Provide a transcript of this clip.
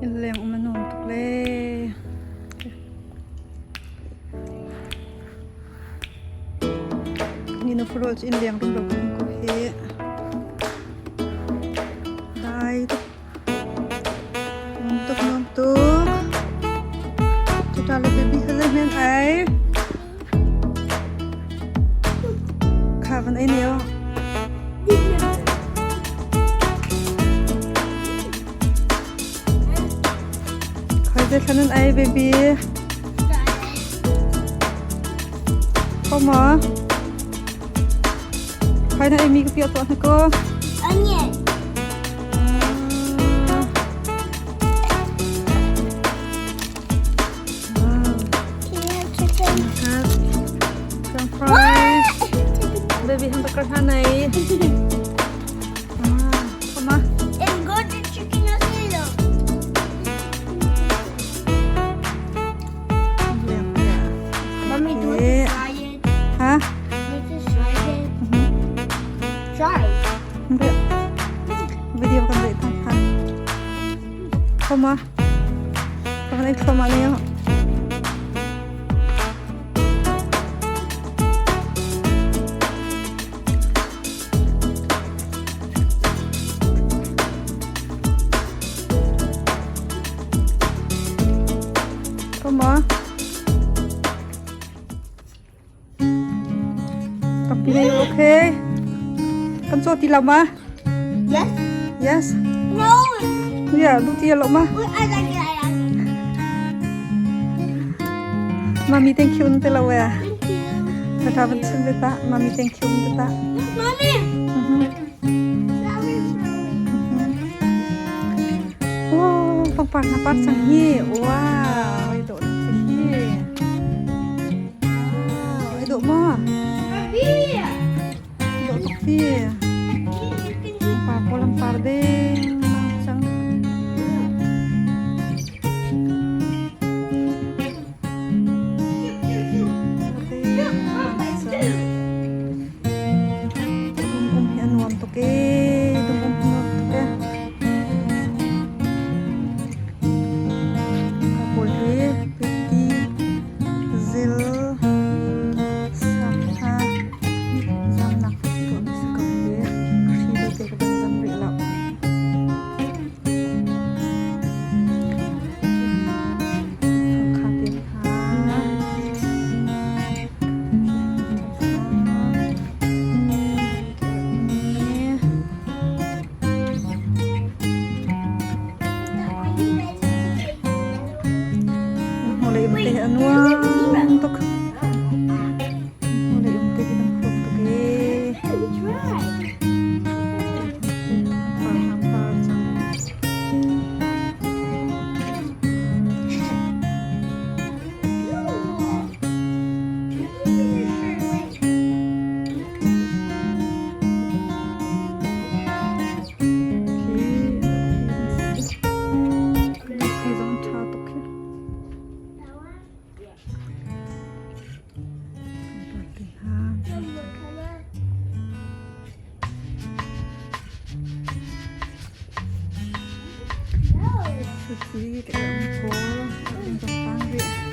Innleng um a nuam tuk le. Ni na furol cu innleng rumro kan um ko hi. Dai tuk. Nuam tuk nuam tuk. Cuta le baby kha zei hmen ai. Kha van ei ne o. Khoi zei thlan nan ei baby. Ko ma. Khoi na ei mi ka piah tuah hna ko. Onion. Wow. Can you have chicken? Have some fries. Baby hamburger ha nei. Ah, come on. And go to chicken noodle. Mommy, do it. Try it. Ha? Do it. Try it. Try. Video kan dei thang ha. Come on. Come on, come on, Leo. Come on. Kapi na okay. Kan cho ti lo ma? Yes. Yes. No. Yeah, lu ti lo ma? I like it. I like it. Mommy, thank you te lo ya. Thank you. Tata van sim ta. Mommy, thank you te ta. Mommy. Sorry, sorry. Oh, pangpar na par sang hi. Wow, ai dawh tuk si hi. Wow, ai dawh ma? Mommy. Dawh tuk si. Pangpar pawl an par deng cang. Dum um hi a nuam tuk ee. Dum um hi nuam tuk ee. Ka pawl hi piti, zil, sangha, zamnak tuahmi si ko hi. Hri belte ka van zam rih lo. Kha te hna. Hmulei um te hi a nuam tuk. Hmulei um te hi kan huam tuk ee. Par hang par cang. Khi zong ṭha tuk khi. Party ha. Cuti ka um pawl a ring zong pang rih.